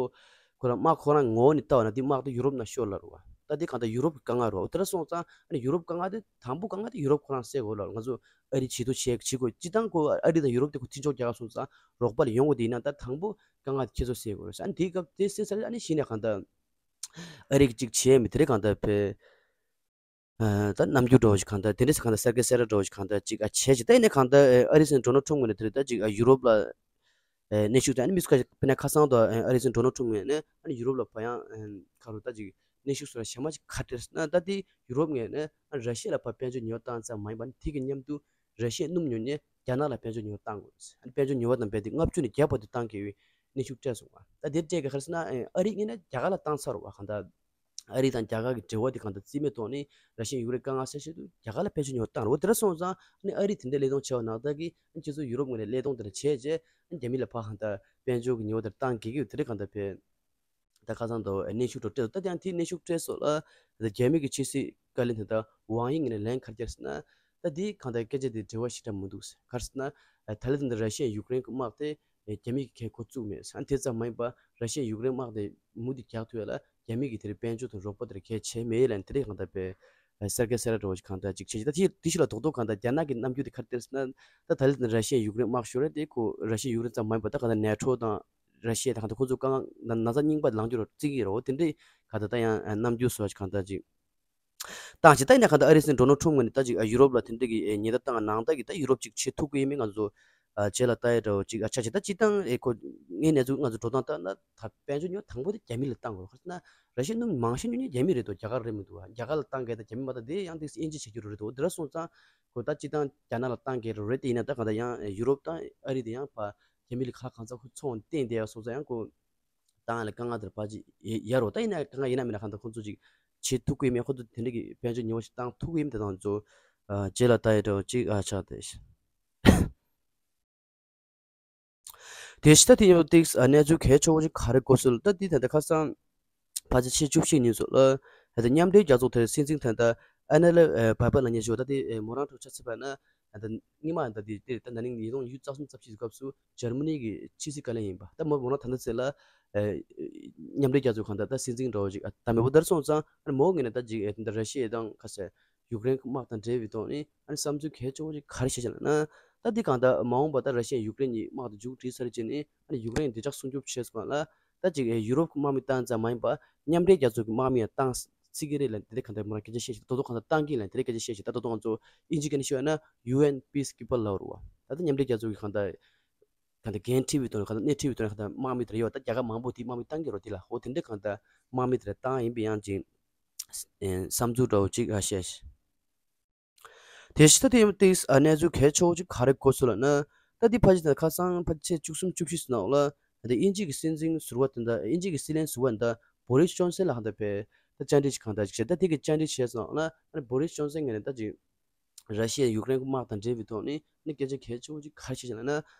ཁོ་རང་དམག་ཁོ་རང་ངོ་བོ་ནས་ལྟ་བ་ན་དེ་དམག་དེ་ཡུ་རོབ་ནང་ཤོར་ལབ་རེད་བ། ད་དེ་གང་ལྟར་ཡུ་རོབ་ཀྱི་དཀའ་ངལ་རེད་བ། དེ་འདྲ་སོང་ཙང་ཨ་ནི་ཡུ་རོབ་དཀའ་ངལ་དེ་དང་པོ་དཀའ་ངལ་དེ་ཡུ་རོབ་ཁོ་རང་སེལ་དགོས་ལབ། ང་ཚོ་ཨ་རི་བྱེད་ཐུབ་བྱེད་བྱེད་དགོས། སྤྱིར་བཏང་ཁོ་ཨ་རི་དང་ཡུ་རོབ་དེ་ཁོ་མཐུན་ཕྱོགས་རྒྱལ་ཁབ་སོང་ཙང་རོགས་པ་ལ་ཡོང་དགོས་དེ་ཡིན་ན། ད་དང་པོ་དཀའ་ངལ་དེ་ཁྱེད་ཚོ་སེལ་དགོས་རེད། ཨ་ནི་དེའི་སྐབས་དེ་སེལ་ཚར་རྗེས་ཨ་ནི་གཞི་ནས་གང་ལྟར་ཨ་རི་གིས་ཅིག་བྱས་མི་དེ་རེད་གང་ལྟར་ཕར། ཨ་ད་རྣམ་འགྱུར་འདྲ་བོ་ཞིག་གང་ལྟར་དེ་འདྲ་ཞིག་གང་ལྟར་གསར་སྐད་གསལ་བསྒྲགས་འདྲ་བོ་ཞིག་གང་ལྟར་ཅིག་ཨ་བྱས་ཅིག། ད་ཡིན་ནའི་གང་ལྟར་ཨ་ཨ་རིའི་སྲིད་འཛིན་ཌོ་ནལ་ཊམ་ངོས་ནས་དེ་རིང་ད་ཅིག་ཨ་ཡུ་རོབ་ལ་ཨ་གནོན་ཤུགས་དང་། ཨ་ནི་དམིགས་སུ་བཀར་དཔེར་ན་ཁ་སང་དུ་ཨ་ཨ་རིའི་སྲིད་འཛིན་ཌོ་ནལ་ཊམ་ངོས་ནས་ཨ་ནི་ཡུ་རོབ་ལ་ཕར་ཡང་ཨ་ག་རེ་ད་ཅིག་གནོན་ཤུགས་བཟོ་ཡ་གཞན་མ་ཅིག་ག་རེ་སྤྲད་ཟེར་ན། ད་དེ་ཡུ་རོབ་ངོས་ནས་ཨ་ར་ཤི་ཡ་ལ་ཕར་དཔལ་འབྱོར་ཉོ་བཏང་ཙམ་མ་ཡིན་པ་ནི་དེ་གི་མཉམ་དུ་ར་ཤི་ཡའི་སྣུམ་ཉོ་མཁན་རྒྱ་ནག་ལ་དཔལ་འབྱོར་ཉོ་བ་བཏང་དགོས། ཨ་ནི་དཔལ་འབྱོར་ཉོ་བ་དང་རྦད་དེ་ལྔ་བཅུ་ནས་བརྒྱ་བར་དུ་བཏང་དགོས་པའི་གནོན་ཤུགས་སྤྲད་སོང་བ། ད་དེ་སྤྲད་ག་རེ་ཟེར་ན་ཨ་ཨ་རི་ངོས་ནས་རྒྱ་གར་ལ་བཏང་ཚར་བ། གང་ལྟར་ཨ་རི་དང་རྒྱ་གར་གྱི་འབྲེལ་བ་དེ་གང་ལྟར་རྩིས་མེད་ཐོག་ནས་ར་ཤི་ཡ་ཡུཀ་རེན་དཀའ་ངལ་སེལ་ཆེད་དུ་རྒྱ་གར་ལ་དཔལ་འབྱོར་ཉོ་བ་བཏང་རེད། འོ་དེ་འདྲ་སོང་ཙང་ཨ་ནི་ཨ་རི་དེ་འདྲའི་ཀླད་སྟོང་ཆེ་བ་ནང་ལྟར་གྱི་ཨ་ནི་ཁྱེད་ཚོ་ཡུ་རོབ་ངོས་ནས་ཀླད་སྟོང་དེ་འདྲ་བྱས་རྗེས་ཨ་ནི་རྒྱ་མི་ལ་ཕར་གང་ལྟར་དཔལ་འབྱོར་གྱི་ཉེས་པ་དེ་བཏང་གི་ཡོད། དེ་འདྲ་གང་ལྟར་ཕར་ད་ཁ་སང་དུ་གནོན་ཤུགས་འདྲ་སྤྲད་འདུག། ད་དེ་ཡང་དེའི་གནོན་ཤུགས་སྤྲད་སོགས་ལ་ད་རྒྱ་མི་གི་ཕྱི་སྲིད་བཀའ་བློན་དེ་ད་ཝང་དབྱི་ངོས་ནས་ལན་ག་རེ་བརྒྱབ་ཟེར་ན། ད་དེའི་གང་ལྟར་སྐད་ཆ་དེ་འབྲེལ་བ་ཞེ་དྲག་མི་འདུག་ཟེར། ག་རེ་ཟེར་ན་ད་ལན་དེ་འདྲ་ར་ཤི་ཡ་ཡུཀ་རེན་གྱི་དམག་དེ་རྒྱ་མི་གིས་ཁས་འགོ་བཙུགས་མེད་ཟེར། ཨ་ནི་དེ་ཙམ་མ་ཡིན་པར་ར་ཤི་ཡ་ཡུཀ་རེན་དམག་དེ་མུ་མཐུད་རྒྱག་ཐུབ་ཡ་ལ་ རྒྱ་མི་གི་དེ་རིང་དཔལ་འབྱོར་དང་རོགས་པ་དེ་རིང་གལ་ཆེ་མེད་ལབ་དེ་རིང་གང་ལྟར་པའི་གསར་བརྗེ་གསལ་བསྒྲགས་འདྲ་བོ་ཞིག་གང་ལྟར་ཅིག་བྱས་ཤིང་། ད་དེ་དེ་ཞིག་ལ་རྡོག་རྡོག་གང་ལྟར་རྒྱ་ནག་གི་རྣམ་འགྱུར་དེ་ག་རེ་སྟེར་ཟེར་ན། ད་ད་ལན་ར་ཤི་ཡས་ཡུཀ་རེན་དམག་ཤོར་རེད་དེ། ཁོ་ར་ཤི་ཡས་ཡུཀ་རེན་ཙམ་མ་ཡིན་པར་ད་གང་ལྟར་ནེ་ཊོ་དང་ར་ཤི་ཡ་དང་གང་ལྟར་ཁོ་ཚོ་དཀའ་ངལ་ན་ན་ཚ་རྙིང་པ་ལངས་རྒྱུ་རེད་བརྩི་གི་རེད། འོ་དེ་འདྲའི་གང་ལྟར་ད་ཡང་རྣམ་འགྱུར་བཟོ་བ་ཞིག་གང་ལྟར་ཅིག་བཏང་ཞིང་། ད་ཡིན་ན་གང་ལྟར་ཨ་རིའི་སྲིད་འཛིན་ཌོ་ནལ་ཊམ་ངོས་ནས་ད་ཅིག་ཡུ་རོབ་ལ་དེ་འདྲ་གི་ཉེན་བརྡ་བཏང་ནང་ལྟར་གྱི་ད་ཡུ་རོབ་ཅིག་བྱེད་ཐུབ་ཀྱི་ཡིན་མིན་ང་ཚོ་རྗེས་ལ་ལྟ་ཡ་འདྲ་བོ་ཅིག་ཆགས་ཤིང་། ད་སྤྱིར་བཏང་ཨེ་ཁོ་ངའི་གནས་ཚུལ་ང་ཚོ་འགྲོ་སྟངས་ལྟར་ན་ད་དཔལ་འབྱོར་ཉོ་དང་པོ་དེ་རྒྱ་མི་ལ་བཏང་དགོས་རེད། ཁ་སང་ན་ར་ཤི་ཡ་ནུ་མང་ཤོས་ཉོ་ཉོ་རྒྱ་མི་རེད་དོ། རྒྱ་གར་རེད་མི་འདུག་བ། རྒྱ་གར་ལ་བཏང་གི་ད་རྒྱ་མི་མ་གཏོགས་དེ་ཡང་དེ་དབྱིན་ཇི་བྱེད་རྒྱུ་རེད་དོ། དེ་འདྲ་སོང་ཙང་ཁོ་ད་སྤྱིར་བཏང་རྒྱ་ནག་ལ་བཏང་གི་རེད་དེ། ཡིན་ན་ད་གང་ལྟར་ཡང་ཡུ་རོབ་དང་ཨ་རི་དེ་ཡང་ཕར་རྒྱ་མི་ལ་ཁ་ལག་གང་ཚ་ཁོ་ཚོང་བསྟན་བསྡད་ཡ་སོང་ཙང་ཡང་ཁོ་བཏང་ལ་དཀའ་ངལ་དེར་ཕར་ཅིག་ཡ་རོ། ད་ཡིན་ན་དཀའ་ངལ་ཡིན་ན་མིན་ན་གང་ལྟར་ཁོ་ཚོ་ཅིག་བྱེད་ཐུབ་ཀྱི་ཡིན་མིན། ཁོ་ཚོ་དེ་འདྲ་གི་དཔལ་འབྱོར་ཉེ་བ་ཞིག་བཏང་ཐུབ་ཀྱི་ཡིན་མིན་དེ་དང་ཚོ་རྗེས་ལ་ལྟ་ཡ་འདྲ་བོ་ཅིག་ཨ་ཆགས་བསྡད། དེ་ཕྱི་ད་དེ་ཡང་ཏིག་ཨ་གནས་ཚུལ་གལ་ཆེ་བོ་ཅིག་ག་རེ་གོ་སོང་ལ། ད་དེ་ད་ལྟ་ཁ་སང་ཕལ་ཆེར་ཕྱི་ཚེས་བཅུ་བཞི་ཉིན་སོགས་ལ་ད་ལྟ་མཉམ་འབྲེལ་རྒྱལ་ཚོགས་དེར་སྲིད་འཛིན་ད་ལྟ་ཨན་ན་ལེ་ཨེ་བྷ་བྷ་ལབ་མཁན་ཞིག་ད་དེ་ཨེ་མོ་རང་ཁྲོ་ཆ་ཚིག་པ་ན་ད་ལྟ་སྔོན་མ་ད་དེ་དེ་ད་ན་ནིང་ཉིས་སྟོང་ཉི་ཤུ་རྩ་གསུམ་རྩ་བཞི་གི་སྐབས་སུ་འཇར་མ་ནི་གི་ཕྱི་སྲིད་བཀའ་བློན་ཡིན་པ། ད་མོ་མོ་རང་ད་ལྟ་ཚེ་ལ་ཨེ་མཉམ་འབྲེལ་རྒྱལ་ཚོགས་གང་ད་ད་སྲིད་འཛིན་འདྲ་བོ་ཅིག་ཨ་ད་མེད་པོ་དར་སོང་ཙང་ཨ་ནི་མོ་ངོས་ནས་ད་ཅིག་ཨེ་ད་ར་ཤི་ཡ་དང་ཁ་ཤས། ཡུཀ་རེན་དམག་དང་འབྲེལ་བའི་ཐོག་ནས་ཨ་ནི་བསམ་ཚུལ་གལ་ཆེ་བོ་ཅིག་ག་རེ་བཤད་ཅེས་ལབ་ན། ད་འདི་གང་ལྟར་མ་འོངས་པ་ད་ར་ཤི་ཡས་ཡུཀ་རེན་གྱི་དམག་དེ་མཇུག་སྒྲིལ་ཚར་རྗེས་ནས་ཨ་ནི་ཡུཀ་རེན་བདེ་འཇགས་སྲུང་སྐྱོབ་བྱེད་དགོས་ལ། ད་ཅིག་ཡུ་རོབ་ཀྱི་དམག་མི་བཏང་ཙམ་མ་ཡིན་པར་མཉམ་འབྲེལ་རྒྱལ་ཚོགས་ཀྱི་དམག་མི་ཡང་བཏང་སྲིད་ཀྱི་རེད་ལབ་དེ་འདྲ་གང་ལྟར་མོ་རང་སྐད་ཆ་བཤད་ཤག་ད་དུང་གང་ལྟར་བཏང་གི་ལབ་དེ་འདྲ་སྐད་ཆ་བཤད་ཤག་ད་དུང་ང་ཚོ་ཨིན་ཇི་སྐད་ནས་ཤོད་ན་ཡུ་ཨེན་པིས་ཀིབ་པར་ལབ་རེད་བ། ད་ལྟ་མཉམ་འབྲེལ་རྒྱལ་ཚོགས་ཀྱི་གང་ལྟར་གང་ལྟར་འགན་འཁྲི་བའི་ཐོག་ནས་གང་ལྟར་སྣེ་ཁྲིད་པའི་ཐོག་ནས་གང་ལྟར་དམག་མི་དེ་འདྲ་ཡོད་པ། ད་རྒྱལ་ཁབ་མང་པོ་དེའི་དམག་མི་བཏང་གི་རེད་དེ་ལ། འོ་དེ་འདྲ་གང་ལྟར་དམག་མི་དེ་འདྲ་བཏང་ཡིན་པའི་ཡང་ཅིག་ཨེ་བསམ་ཚུལ་འདྲ་བོ་ཅིག་ཨ་བཤད། དེ་ཕྱི་ད་དེ་ཡང་ཏིག་ཨ་གནས་ཚུལ་གལ་ཆེ་བོ་ཅིག་ག་རེ་གོ་སོང་ལབ་ན། ད་འདི་ཕལ་ཆེར་ད་ཁ་སང་ཕལ་ཆེར་བཅུ་གསུམ་བཅུ་བཞི་ཙམ་ནང་ལ་ད་དབྱིན་ཇི་གི་སྲིད་འཛིན་ཟུར་པ་དེ་འདྲ། དབྱིན་ཇི་གི་སྲིད་བློན་ཟུར་པ་འདྲ་བོ་རིས་ཇོན་སན་ལ་གང་ལྟར་ཕར་ད་བཅར་འདྲི་ཅིག་གང་ལྟར་ཅིག་བྱས། ད་དེ་གི་བཅར་འདྲི་བྱས་སོང་ལབ་ན་ཨ་ནི་བོ་རིས་ཇོན་སན་ངོས་ནས་ད་ཅིག་ར་ཤི་ཡ་ཡུཀ་རེན་གྱི་དམག་དང་འབྲེལ་བའི་ཐོག་ནས་ཨ་ནི་སྐད་ཆ་གལ་ཆེ་བོ་ཅིག་ག་རེ་བཤད་ཅེས་ལབ་ན།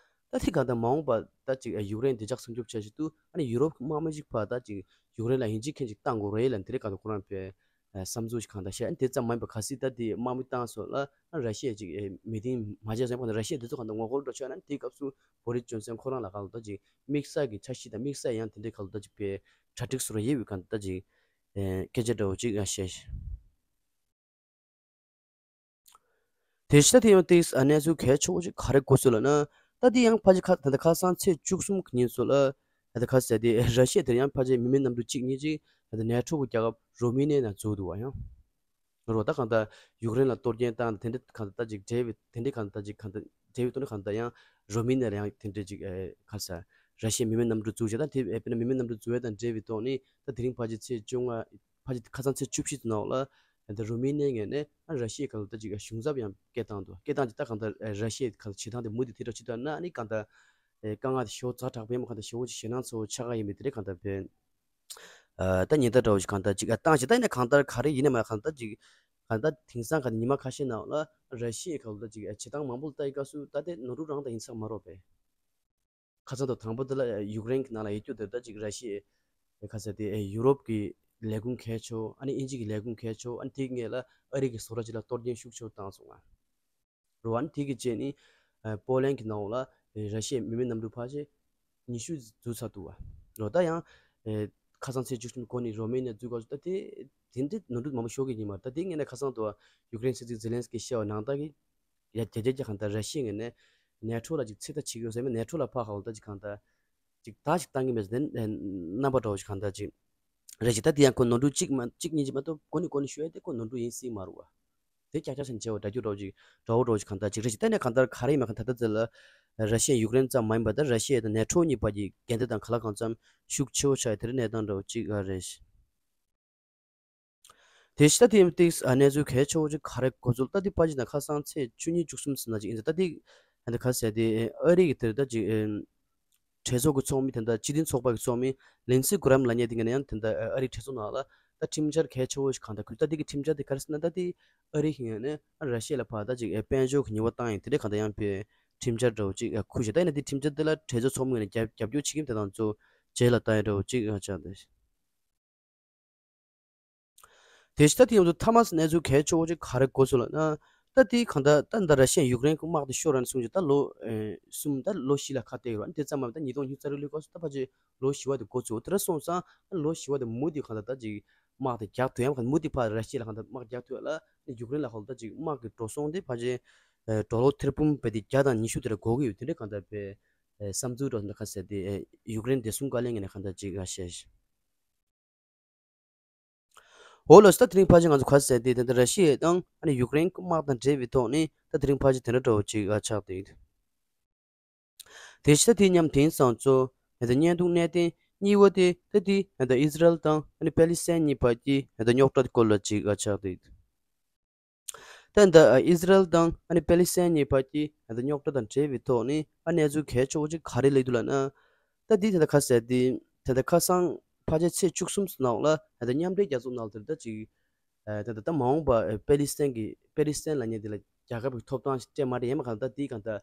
ད་དེ་གང་ལྟར་མ་འོངས་པ་ད་ཅིག་ཡུཀ་རེན་བདེ་འཇགས་སྲུང་སྐྱོབ་བྱ་ཆེད་དུ་ཨ་ནི་ཡུ་རོབ་ཀྱི་དམག་མི་ཅིག་ཕར་ད་ཅིག་ཡུཀ་རེན་ལ་ཡིན་གཅིག་མིན་གཅིག་བཏང་དགོས་རེད་ལབ་དེ་རེད། གང་ལྟར་ཁོ་རང་ཕར་ཨ་བསམ་ཚུལ་ཞིག་གང་ལྟར་བཤད། ཨ་ནི་དེ་ཙམ་མ་ཡིན་པར་གལ་སྲིད་ད་དེ་དམག་མི་བཏང་སོང་ལབ་ན་ར་ཤི་ཡ་ཅིག་ཨེ་མི་བདེན་མ་བྱས་ཙང་། གང་ལྟར་ར་ཤི་ཡ་དེ་ཚོ་གང་ལྟར་ངོ་རྒོལ་འདྲ་བྱས་ན་དེའི་སྐབས་སུ་བོ་རིས་ཇོན་སན་ཁོ་རང་ལ་གང་ལྟར་ཅིག་དམིགས་བསལ་གྱི་འཆར་གཞི་དང་དམིགས་བསལ་ཡང་དེ་འདྲའི་གང་ལྟར་ཅིག་ཕར་གྲ་སྒྲིག་བཟོ་འདྲ་ཡོད་པའི་གང་ལྟར་ཅིག་ཨེ་སྐད་ཆ་འདྲ་བོ་ཅིག་ཨ་བཤད། དེ་ཕྱི་ད་དེ་ཡང་ཏིག་ཨ་གནས་ཚུལ་གལ་ཆེ་བོ་ཅིག་ག་རེ་གོ་སོང་ལབ་ན། ད་དེ་ཡང་ཕལ་ཆེར་ཁ་ད་ལྟ་ཁ་སང་ཚེས་བཅུ་གསུམ་གྱི་ཉིན་སོགས་ལ་ད་ལྟ་ཁ་ཟེར་དེ་ར་ཤི་ཡ་དེར་ཡང་ཕལ་ཆེར་མི་མེད་གནམ་གྲུ་གཅིག་གཉིས་ཅིག་ད་ལྟ་ནེ་ཊོ་གི་རྒྱལ་ཁབ་རོ་མི་ནི་ཡ་ནང་འཛུལ་འདུག་བ། ཡང་རོ་ད་གང་ལྟར་ཡུཀ་རེན་ལ་གཏོར་སྐྱོན་བཏང་དང་དེ་འདྲ་གང་ལྟར་ཅིག་འབྲེལ་བའི་དེ་འདྲ་གང་ལྟར་ཅིག་གང་ལྟར་འབྲེལ་བའི་ཐོག་ནས་གང་ལྟར་ཡང་རོ་མི་ནི་ཡ་ལ་ཡང་དེ་འདྲ་ཅིག་ཨེ་ག་ཟེར་ར་ཤི་ཡའི་མི་མེད་གནམ་གྲུ་འཛུལ་བྱས། ད་དེ་ཨེ་དཔེར་ན་མི་མེད་གནམ་གྲུ་འཛུལ་བ་དང་འབྲེལ་བའི་ཐོག་ནས་ད་དེ་རིང་ཕལ་ཆེར་ཚེས་བཅོ་ལྔ་ཕལ་ཆེར་ཁ་སང་ཚེས་བཅུ་བཞི་ནང་ལ་ད་རོ་མི་ནི་ཡའི་ངོས་ནས་ཨ་ར་ཤི་ཡའི་ཁ་ལ་ད་ཅིག་གཞུང་ཚབ་ཡང་སྐད་བཏང་འདུག་སྐད་བཏང་ཅིག་ད་གང་ལྟར་ཨ་ར་ཤི་ཡའི་ཁ་ལ་བྱེད་སྟངས་དེ་མུ་མཐུད་དེ་འདྲ་ཅིག་ལྟར་ན་ཨ་ནི་གང་ལྟར་ཨེ་དཀའ་ངལ་དེ་ཞེ་པོ་ཛ་དྲག་པོ་ཡིན་པ་གང་ལྟར་ཞེ་པོ་ཅིག་ཞེད་སྣང་ཚ་པོ་ཆགས་ཀྱི་ཡིན་པའི་དེ་འདྲའི་གང་ལྟར་བས་ཨ་ད་ཉེན་བརྡ་འདྲ་བོ་ཞིག་གང་ལྟར་ཅིག་ཨ་བཏང་ཅིག་ད་ཡིན་ན་གང་ལྟར་ག་རེ་ཡིན་ན་མ་གང་ལྟར་ཅིག་གང་ལྟར་དེང་སང་གང་ལྟར་ཉི་མ་ཁ་ཤས་ནང་ལ་ར་ཤི་ཡའི་ཁ་ལ་ད་ཅིག་ཨ་བྱེད་སྟངས་མང་པོ་ལ་ལྟ་ཡི་སྐབས་སུ་ད་དེ་ནོར་འཁྲུལ་རང་ད་ཡིན་ས་མ་རེད་པས། ཁ་སང་དང་དང་པོ་དེ་ལ་ཡུཀ་རེན་གྱི་ནང་ལ་ཡོད་རྒྱུ་དེ་ད་ཅིག་ར་ཤི་ཡའི་ཁ་ས་དེ་ཡུ་རོབ་ཀྱི་ལས་ཁུངས་གལ་ཆེ་བོ་ཨ་ནི་དབྱིན་ཇི་གི་ལས་ཁུངས་གལ་ཆེ་བོ་ཨ་ནི་དེའི་སྔོན་ལ་ཨ་རི་གི་བཟོ་གྲྭ་ཅིག་ལ་གཏོར་སྐྱོན་ཤུགས་ཆེ་བོ་བཏང་སོང་ང་། རོ་ཨ་ནི་དེ་གི་རྗེས་ནི་པོ་ལན་གྱི་ནང་ལ་ར་ཤི་ཡའི་མི་མེད་གནམ་གྲུ་ཕལ་ཆེར་ཉི་ཤུ་འཛུལ་ཚར་འདུག་བ། རོ་ད་ཡང་ཁ་སང་ཚེས་བཅུ་གསུམ་གོང་ནས་རོ་མེ་ནི་ཡ་འཛུལ་དགོས་ད་དེ་དེ་འདྲའི་ནོར་འཁྲུལ་མང་པོ་ཤོར་གི་ཡིན་མ་རེད། ད་དེའི་སྔོན་ལ་ཁ་སང་དུ་ཡུཀ་རེན་སྲིད་འཛིན་ཛེ་ལན་སི་ཀི་བཤད་པ་ནང་ལྟར་གི་ཡ་རྒྱ་རྒྱ་རྒྱ་གང་ལྟར་ར་ཤི་ཡའི་ངོས་ནས་ནེ་ཊོ་ལ་ཅིག་ཚོད་ལྟ་བྱེད་ཀྱི་ཡོད་ཟེར་མིན་ནེ་ཊོ་ལ་ཕར་ཧ་ལ་ད་ཅིག་གང་ལྟར་ཅིག་ད་ཅིག་བཏང་གི་མེད་ཟེར་ནས་རྣམ་པ་འདྲ་བོ་ཞིག་གང་ལྟར་ཅིག་རེད་ཅིག་ད་དེ་ཡང་ཁོ་ནོར་འཁྲུལ་གཅིག་མ་གཅིག་གཉིས་ཅིག་མ་གཏོགས་གོ་ནས་གོ་ནས་ཞུ་ཡ་དེ་ཁོ་ནོར་འཁྲུལ་ཡིན་སྲིད་མ་རེད་བ། དེ་ཀྱག་ཀྱག་ཆེན་བྱས་པ་འདྲ་རྒྱུ་འདྲ་བོ་ཅིག་འདྲ་བོ་འདྲ་བོ་ཅིག་གང་ལྟར་ཅིག་རེད་ཅིག་ད་ནས་གང་ལྟར་ག་རེ་ཡིན་མ་གང་ད་ལྟ་ཚེ་ལ་ར་ཤི་ཡ་ཡུཀ་རེན་ཙམ་མ་ཡིན་པ་ད་ར་ཤི་ཡ་དང་ནེ་ཊོ་གཉིས་བར་གྱི་འགལ་ཟླ་དང་གང་ལ་གང་འཚམ་ཤུགས་ཆེ་བོ་ཆགས་ཡ་དེ་རིང་གནས་སྟངས་འདྲ་བོ་ཅིག་ཨ་རེད། དེ་ཕྱི་ད་དེ་ཏིག་ཨ་གནས་ཚུལ་གལ་ཆེ་བོ་ཅིག་ག་རེ་གོ་ཚུལ་ད་དེ་ཕ་ཅིག་ན་ཁ་སང་ཚེས་བཅུ་གཉིས་བཅུ་གསུམ་ཟིན་ན་ཅིག་ཡིན་ད་དེ་ཨ་ད་ག་ཟེར་དེ་ཨ་རི་གི་དེར་ད་ཅིག་གྲོས་ཚོགས་ཀྱི་ཚོགས་མི་དེ་འདྲ་སྤྱི་མཐུན་ཚོགས་པ་གི་ཚོགས་མི་ལིན་སི་གྷི་རམ་ལབ་མཁན་དེ་ངས་ན་ཡང་དེ་འདྲ་ཨ་རི་གྲོས་ཚོགས་ནང་ལ་ད་ཁྲིམས་འཆར་གལ་ཆེ་བོ་ཞིག་གང་ལྟར་ཁུར་ད་དེ་གི་ཁྲིམས་འཆར་དེ་ག་རེ་ཟེར་ན་ད་དེ་ཨ་རི་གི་ངོས་ནས་ཨ་ར་ཤི་ཡ་ལ་ཕར་ད་ཅིག་དཔལ་འབྱོར་གྱི་ཉེས་པ་བཏང་ཡིན་དེ་འདྲ་གང་ལྟར་ཡང་པའི་ཁྲིམས་འཆར་འདྲ་བོ་ཅིག་ཁུར་ཞིག་ད་ཡིན་ན་དེ་ཁྲིམས་འཆར་དེ་ལ་གྲོས་ཚོགས་ཚོགས་མི་ངོས་ནས་རྒྱབ་རྒྱབ་སྐྱོར་བྱེད་ཀྱི་ཡིན་དེ་དང་ཚོ་རྗེས་ལ་ལྟ་ཡ་འདྲ་བོ་ཅིག་ཡང་ཆགས་འདུག་དེ་ཕྱི་ད་དེ་ཡོང་དུས་མཐའ་མ་གནས་ཚུལ་གལ་ཆེ་བོ་ཅིག་ག་རེ་གོ་སོང་ལབ་ན། ད་དེ་གང་ལྟར་ད་ད་ར་ཤི་ཡ་ཡུཀ་རེན་གྱི་དམག་དེ་ཤོར་རན་སོང་ཅིག་ད་ལོ་ཨེ་གསུམ་ད་ལོ་བཞི་ལ་ཁ་གཏད་ཡོད་ར། དེ་ཙམ་མ་ད་ཉིས་སྟོང་ཉི་ཤུ་རྩ་དྲུག་ལོའི་སྐབས་སུ་ད་ཕལ་ཆེར་ལོ་བཞི་བ་དེ་འགོ་ཚུགས། དེ་ར་སོང་ཙང་ལོ་བཞི་བ་དེ་མུ་མཐུད་གང་ལྟར་ད་ཅིག་དམག་དེ་རྒྱག་ཐུབ་ཡ་མ་གང་མུ་མཐུད་ཕར་ར་ཤི་ཡ་ལ་གང་ལྟར་དམག་རྒྱག་ཐུབ་ཡ་ལ་ཡུཀ་རེན་ལ་ཧོལ་ད་ཅིག་དམག་གི་འགྲོ་སོང་དེ་ཕལ་ཆེར་ཨེ་ཌོ་ལར་ཐེར་འབུམ་བས་དེ་བརྒྱ་དང་ཉི་ཤུ་དེ་ར་འགོར་གི་ཡོད། དེ་འདྲའི་གང་ལྟར་བས་ཨེ་བསམ་ཚུལ་འགྲོ་ན་ཁ་གསལ་དེ་ཨེ་ཡུཀ་རེན་བདེ་སྲུང་བཀའ་བློན་ངོས་ནས་གང་ལྟར་ཅིག་ཨ་བཤད། འོ་ལགས་སོ། ད་དེ་རིང་ཕལ་ཆེར་ང་ཚོ་ག་ཟེར་དེ་ད་ལྟ་ར་ཤི་ཡ་དང་ཨ་ནི་ཡུཀ་རེན་དམག་དང་འབྲེལ་བའི་ཐོག་ནས་ད་དེ་རིང་ཕལ་ཆེར་དེ་འདྲ་འདྲ་བོ་ཅིག་ཨ་ཆགས་བསྡད་ཡོད། དེ་ཕྱི་ད་དེ་མཉམ་དེང་སང་ཚོ་ད་ལྟ་བརྙན་ཐུང་གནད་དོན་གཉིས་པ་དེ་ད་དེ་ད་ལྟ་ཨི་ཟི་རལ་དང་ཨ་ནི་པེ་ལི་སི་ཐན་གཉིས་བར་གྱི་ད་ལྟ་རྙོག་དྲ་སྐོར་ལ་ཅིག་ཨ་ཆགས་བསྡད་ཡོད། ད་ལྟ་ཨི་ཟི་རལ་དང་ཨ་ནི་པེ་ལི་སི་ཐན་གཉིས་བར་གྱི་ད་ལྟ་རྙོག་དྲ་དང་འབྲེལ་བའི་ཐོག་ནས་ཨ་གནས་ཚུལ་གལ་ཆེ་བོ་ཅིག་ག་རེ་སླེབས་འདུག་ལབ་ན། ད་འདི་ད་ལྟ་ཁ་གསལ་འདི་ད་ལྟ་ཁ་སང་ཕལ་ཆེར་ཚེས་བཅུ་གསུམ་ནང་ལ་ད་ལྟ་མཉམ་འབྲེལ་རྒྱལ་ཚོགས་ནང་ལ་དེ་ད་ཅིག་ད་ལྟ་ད་མ་འོངས་པ་པེ་ལི་སི་ཐན་གྱི་པེ་ལི་སི་ཐན་ལབ་མཁན་དེ་ལ་རྒྱལ་ཁབ་ཀྱི་ཐོབ་ཐང་སྤྲད་མ་རེད། ཡང་མ་གང་ལྟར་འདི་གང་ལྟར་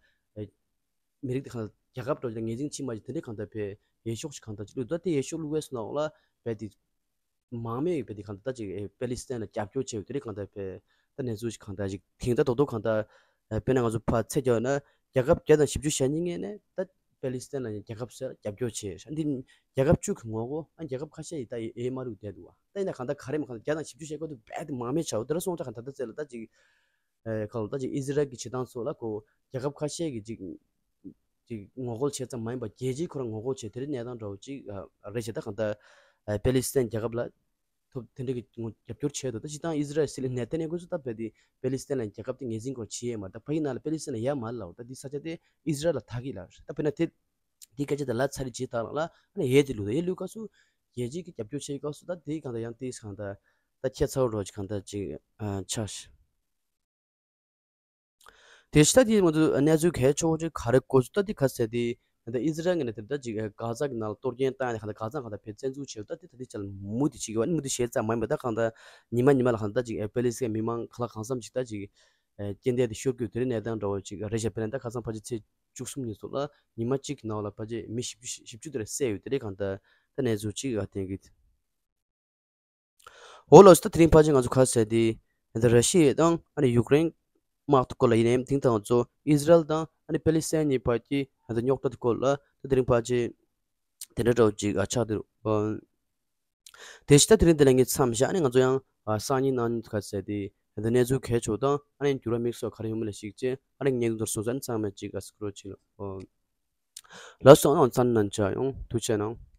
མི་རིགས་དེ་གང་ལྟར་རྒྱལ་ཁབ་འགྲོ་ཅིག་ངོས་འཛིན་བྱེད་མ་ཅིག་དེ་འདྲའི་གང་ལྟར་བས་འོས་ཤོག་ཅིག་གང་ལྟར་ཅིག་བླུགས། ད་དེ་འོས་ཤོག་བླུགས་པའི་ནང་ལ་བས་དེ། མང་མོས་ཡོད་པའི་དེ་གང་ལྟར་ད་ཅིག་ཨེ་པེ་ལི་སི་ཐན་ལ་རྒྱབ་སྐྱོར་བྱས་ཡོད། དེ་རིགས་གང་ལྟར་བས་ད་གནས་ཚུལ་ཞིག་གང་ལྟར་ཞིག་དེང་ད་རྡོག་རྡོག་གང་ལྟར་ཨེ་དཔེར་ན་ང་ཚོ་ཕར་ཚད་བརྒྱབ་ན་རྒྱལ་ཁབ་བརྒྱ་དང་བཞི་བཅུ་ཞེ་གཉིས་ངོས་ནས་ད་པེ་ལི་སི་ཐན་ལ་རྒྱལ་ཁབ་ཟེར་རྒྱབ་སྐྱོར་བྱས། འདི་རྒྱལ་ཁབ་བཅུ་གི་ངོ་རྒོལ་ཨ་རྒྱལ་ཁབ་ཁ་ཤས་ཡིས་ད་ཡེ་ཡེ་མ་རུག་བསྡད་འདུག་བ། ད་ཡིན་ན་གང་ལྟར་ག་རེ་མ་གང་ལྟར་བརྒྱ་དང་བཞི་བཅུ་ཞེ་དགུ་དེ་རྦད་དེ་མང་མོས་ཆགས། དེ་ར་སོང་ཙང་གང་ལྟར་ད་རྩེ་ལ་ད་ཅིག་ཨེ་གང་ལ་ད་ཅིག་ཨི་ཟི་རལ་གྱི་བྱེད་སྟངས་སོགས་ལ་ཁོ་རྒྱལ་ཁབ་ཁ་ཤས་ཀྱི་ཅིག་ཅིག་ངོ་རྒོལ་བྱས་ཙམ་མ་ཡིན་པར་རྒྱལ་སྤྱིའི་ཁོ་རང་ངོ་རྒོལ་བྱས་དེ་རིང་གནས་སྟངས་འདྲ་བོ་ཅིག་ཨ་རེད་བྱས། ད་གང་ལྟར་ཨ་པེ་ལི་སི་ཐན་རྒྱལ་ཁབ་ལ་ཐོབ་དེ་འདྲ་གི་ངོ་རྒྱབ་སྐྱོར་བྱས་འདུག་ད་སྤྱིར་བཏང་ཨི་ཟི་རལ་སྲིད་བློན་ནེ་ཐན་ཡ་ཧུ་ཚོ་ད་བས་དེ་པེ་ལི་སི་ཐན་ལ་རྒྱལ་ཁབ་དེ་ངོས་འཛིན་སྐོར་བྱེད་ཡས་མ་རེད། ད་ཕ་གི་ནང་ལ་པེ་ལི་སི་ཐན་ལ་ཡ་མ་ལབ། ད་འདི་ས་ཆ་དེ་ཨི་ཟི་རལ་ལ་ཐག་གི་ལ་རེད། ད་དཔེར་ན་དེ་འདི་སྐད་ཆ་དེ་ལ་ཚ་རི་ཇི་ད་ལ་ཨ་ནི་ཡས་དེ་ལུས་ད་ཡས་ལུས་སྐབས་སུ་རྒྱལ་སྤྱིའི་གི་རྒྱབ་སྐྱོར་བྱེད་སྐབས་སུ་ད་དེ་གང་ལྟར་ཡང་དེ་གང་ལྟར་ད་ཁྱད་མཚར་བོ་འདྲ་བོ་ཅིག་གང་ལྟར་ཅིག་ཨ་ཆགས་ཤག་དེ་ཕྱི་ད་དེ་ང་ཚོ་གནས་ཚུལ་གལ་ཆེ་བོ་ཅིག་ག་རེ་གོ་ཚུལ་ད་དེ་ག་ཟེར་དེ་ད་ཨི་ཟི་རལ་ངོས་ནས་དེ་ད་ཅིག་གྷ་ཛ་གི་ནང་ལ་གཏོར་སྐྱོན་བཏང་ཡ་དེ་གང་ལྟར་གྷ་ཛ་གང་ལྟར་བས་བཙན་འཛུལ་བྱས་ད་དེ་ད་དེ་ཅག་ལ་མུ་མཐུད་བྱེད་ཀྱི་ཡོད། ཨ་ནི་མུ་མཐུད་བྱས་ཙམ་མ་ཡིན་པ་ད་གང་ལྟར་ཉི་མ་ཉི་མ་ལ་གང་ལྟར་ཅིག་པེ་ལི་སི་ཐན་མི་མང་ག་ལ་གང་འཚམ་ཅིག་ད་ཅིག་རྐྱེན་འདས་དེ་ཤོར་གྱི་ཡོད། དེ་རིང་གནས་སྟངས་འདྲ་བོ་ཅིག་རེད་བྱས། དཔེར་ན་ད་ཁ་སང་ཕལ་ཆེར་ཚེས་བཅུ་གསུམ་ཉིན་སོགས་ལ་ཉི་མ་གཅིག་གི་ནང་ལ་ཕལ་ཆེར་མི་བཞི་བཅུ་བཞི་བཅུ་དེ་ར་བསད་ཡོད། དེ་རིང་གང་ལྟར་ད་གནས་ཚུལ་ཅིག་ཨ་བསྟན་གྱི། འོ་ལགས་སོ། ད་དེ་རིང་ཕལ་ཆེར་ང་ཚོ་ག་ཟེར་དེ་ད་ར་ཤི་ཡ་དང་ཨ་ནི་ཡུཀ་རེན་དམག་དེ་སྐོར་ལ་ཡིན་ནའི་དེང་དང་ང་ཚོ་ཨི་ཟི་རལ་དང་ཨ་ནི་པེ་ལི་སི་ཐན་གཉིས་བར་གྱི་ད་རྙོག་དྲ་དེ་སྐོར་ལ་ད་དེ་རིང་ཕལ་ཆེར་དེ་འདྲ་འདྲ་བོ་ཅིག་ཨ་ཆགས་འདུག་དེ་ཕྱི་ད་དེ་རིང་དེ་ལ་ངས་མཚམས་བཞག་ནས་ང་ཚོ་ཡང་ཨ་སང་ཉིན་གནངས་ཉིན་ག་ཟེར་དེ་ད་གནས་ཚུལ་གལ་ཆེ་བ་དང་ཨ་ནི་འགྱུར་བ་དམིགས་སུ་ག་རེ་ཡོང་མིན་ལ་གཞིགས་བྱས་ཨ་ནི་ངས་འདིར་སོང་ཙང་ཚང་མས་ཅིག་ཨ་སྐུ་རོགས་བྱེད་ལ། ལགས་སོ། ཨ་ནི་ཚང་མ་ནང་ཆ་ཡོང་ཐུགས་རྗེ་གནང་།